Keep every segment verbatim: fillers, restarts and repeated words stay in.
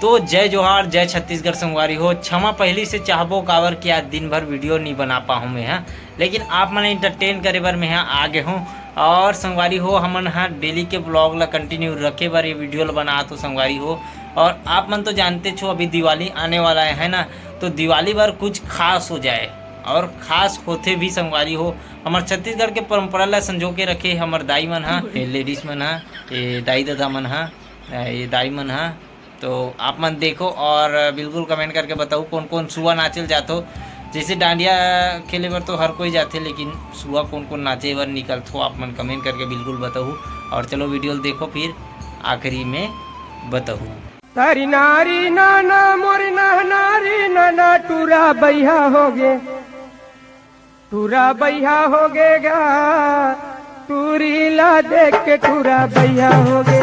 तो जय जोहार, जय छत्तीसगढ़ संगवारी हो। क्षमा पहली से चाहबो, काबर कि आज दिन भर वीडियो नहीं बना पाहूँ मैं, हाँ, लेकिन आप मन एंटरटेन करे बर मैं यहाँ आ गए हूँ। और संगवारी हो, हमन हा डेली के ब्लॉग ला कंटिन्यू रखे बर ये वीडियो ला बनात हो संगवारी हो। और आप मन तो जानते छो, अभी दिवाली आने वाला है, है ना, तो दिवाली बर कुछ खास हो जाए, और खास होथे भी संगवारी हो। हमर छत्तीसगढ़ के परंपरा ला संजो के रखे हमर दाई मन हा, ये लेडीज मन हा, ये दाई ददा मन हा, ये दाई मन हा। तो आप मन देखो और बिल्कुल कमेंट करके बताओ, कौन कौन सुआ नाचे ल जाथो। जैसे डांडिया खेले बर तो हर कोई जाथे, लेकिन सुआ कौन कौन नाचे बर निकलथो, आप मन कमेंट करके बिल्कुल बताओ। और चलो वीडियो ल देखो, फिर आखिरी में बताओ। तारी नारी नाना मोर नहनारी नाना टूरा बैहा हो गे। टूरा बैहा हो गे गा, टूरी ला देख के टूरा बैहा हो गे।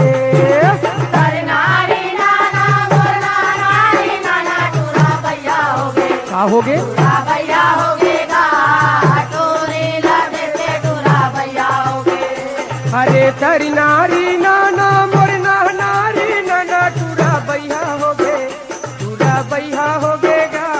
अरे नारी नाना मोर नारी नाना टूरा बैहा हो गे। का हो गे? टूरा बैहा हो गे गा, टूरी ला देख के टूरा बैहा हो गे। अरे तारी नारी नाना मोर ना नारी नाना टूरा बैहा हो गे, टूरा बैहा हो गे गा।